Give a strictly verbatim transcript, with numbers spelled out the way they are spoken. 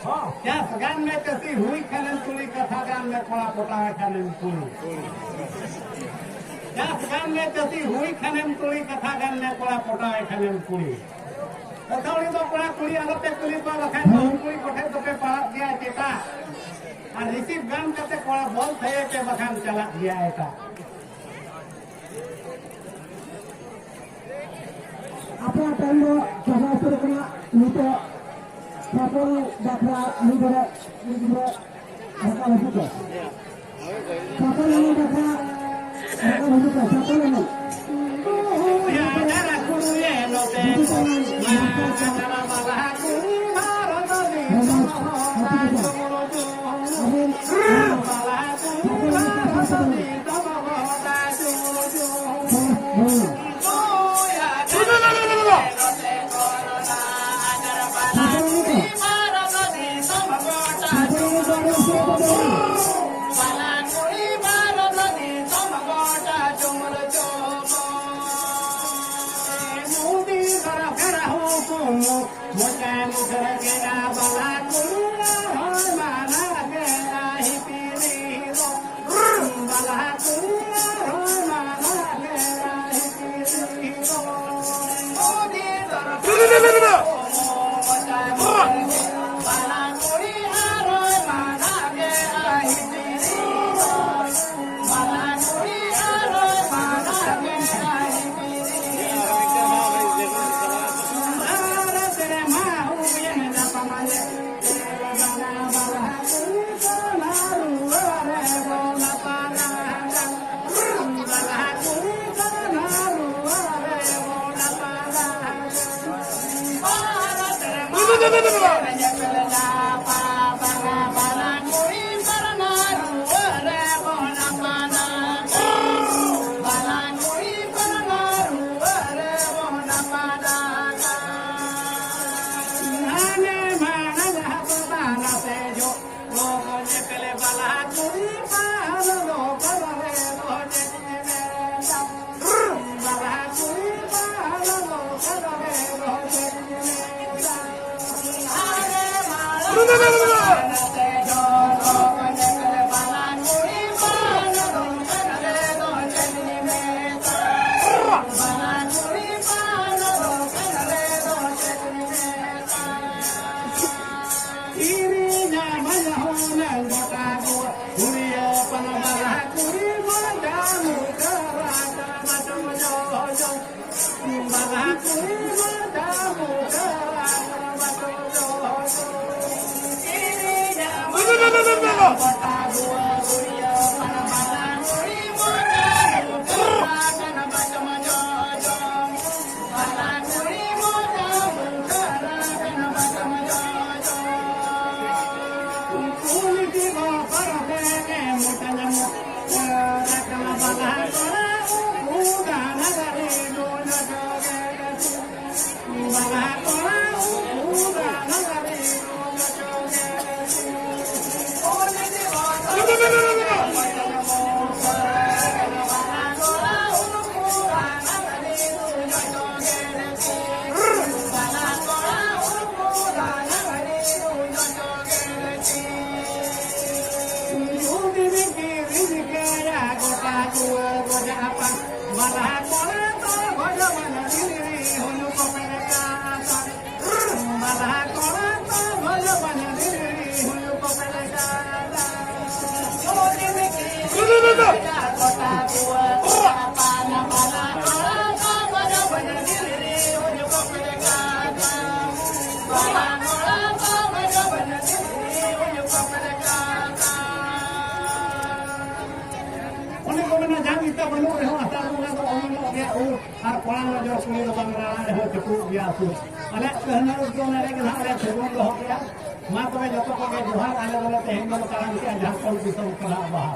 ᱪᱟᱥ ᱜᱟᱱ ᱢᱮ ᱪᱟᱹᱥᱤ ᱦᱩᱭ ᱠᱷᱟᱱᱮᱢ ᱛᱩᱲᱤ, ᱠᱟᱛᱷᱟ ᱜᱟᱱ ᱢᱮ ᱠᱚᱲᱟ ᱯᱚᱴᱟᱣᱮ ᱠᱷᱟᱱᱮᱢ ᱠᱩᱲᱤ᱾ ᱪᱟᱥ ᱜᱟᱱ ᱢᱮ ᱪᱟᱹᱥᱤ ᱦᱩᱭ ᱠᱷᱟᱱᱮᱢ ᱛᱩᱲᱤ, ᱠᱟᱛᱷᱟ ᱜᱟᱱ ᱢᱮ ᱠᱚᱲᱟ ᱯᱚᱴᱟᱣᱮ ᱠᱷᱟᱱᱮᱢ ᱠᱩᱲᱤ᱾ ᱟᱹᱛᱷᱟᱹᱣᱲᱤ ᱫᱚ ᱠᱚᱲᱟ ᱠᱩᱲᱤ ᱟᱞᱚᱯᱮ ᱠᱩᱞᱤ ᱠᱚᱣᱟ, ᱵᱟᱠᱷᱟᱱ ᱫᱚ ᱠᱩᱲᱤ ᱠᱚᱴᱷᱮᱱ ᱫᱚᱯᱮ ᱯᱟᱲᱟᱜ ᱜᱮᱭᱟ ᱪᱮᱛᱟ᱾ ᱟᱨ receive ᱜᱟᱱ ᱠᱟᱛᱮ ᱠᱚᱲᱟ ᱵᱚᱞ ᱛᱷᱟᱭᱮ ᱯᱮ, ᱵᱟᱠᱷᱟᱱ ᱪᱟᱞᱟᱜ ᱜᱮᱭᱟ ᱮᱴᱟᱜ᱾ ᱟᱯᱮᱭᱟᱜ time ᱫᱚ ᱪᱟᱵᱟ ᱩᱛᱟᱹᱨ ᱟᱠᱟᱱᱟ᱾ ᱱᱤᱛᱚᱜ ᱪᱟᱯᱚᱞ ᱵᱟᱠᱷᱨᱟ ᱢᱤᱫ ᱦᱚᱲ ᱢᱤᱫ ᱜᱤᱫᱽᱨᱟᱹ ᱨᱟᱠᱟᱵ ᱦᱤᱡᱩᱜ ᱯᱮ᱾ ᱪᱟᱯᱚᱞ ᱮᱱᱮᱡ ᱵᱟᱠᱷᱨᱟ ᱨᱟᱠᱟᱵ ᱦᱤᱡᱩᱜ ᱯᱮ᱾ ᱪᱟᱯᱚᱞ ᱮᱱᱮᱡ᱾ ᱡᱩᱫᱤ ᱠᱚ ᱢᱮᱱ, ᱢᱟᱥᱴᱟᱨ ᱠᱚ, ᱟᱵᱮᱱ ᱟᱹᱛᱩ ᱠᱚ, ᱟᱵᱮᱱ ᱪᱟᱯᱚᱞ ᱮᱱᱮᱡ ᱵᱟᱠᱷᱨᱟ ᱛᱮ ᱦᱮᱸ, ᱦᱮᱸ᱾ ᱚᱱᱮ ᱠᱚ ᱢᱮᱱᱟ, ᱡᱟᱝ ᱤᱛᱟᱹ ᱵᱟᱹᱱᱩᱜ ᱨᱮᱦᱚᱸ ᱟᱥᱟᱲ ᱵᱚᱸᱜᱟ ᱫᱚ ᱚᱢᱚᱱᱚᱜ ᱜᱮᱭᱟ ᱩᱞ, ᱟᱨ ᱠᱚᱲᱟ ᱱᱚᱡᱚᱨ ᱠᱩᱲᱤ ᱫᱚ ᱵᱟᱝ ᱨᱟᱲᱟ ᱨᱮᱦᱚᱸ ᱪᱩᱴᱩᱜ ᱜᱮᱭᱟ ᱥᱩᱨ᱾ ᱟᱞᱮᱭᱟᱜ ᱠᱟᱹᱦᱱᱤ ᱨᱩᱯ ᱫᱚ ᱚᱱᱟ ᱨᱮᱜᱮ ᱱᱟᱦᱟᱜ ᱞᱮ ᱛᱷᱩᱢᱟᱹᱢ ᱫᱚᱦᱚ ᱠᱮᱫᱟ᱾ ᱢᱟ ᱛᱚᱵᱮ ᱡᱚᱛᱚ ᱠᱚᱜᱮ ᱡᱚᱦᱟᱨ, ᱟᱞᱮ ᱫᱚᱞᱮ ᱛᱮᱦᱮᱧ ᱫᱚᱞᱮ ᱠᱟᱨᱟᱢ ᱠᱮᱜᱼᱟ ᱡᱷᱟᱲᱠᱷᱚᱸᱰ ᱫᱤᱥᱚᱢ ᱠᱟᱱᱟ ᱵᱟᱦᱟ᱾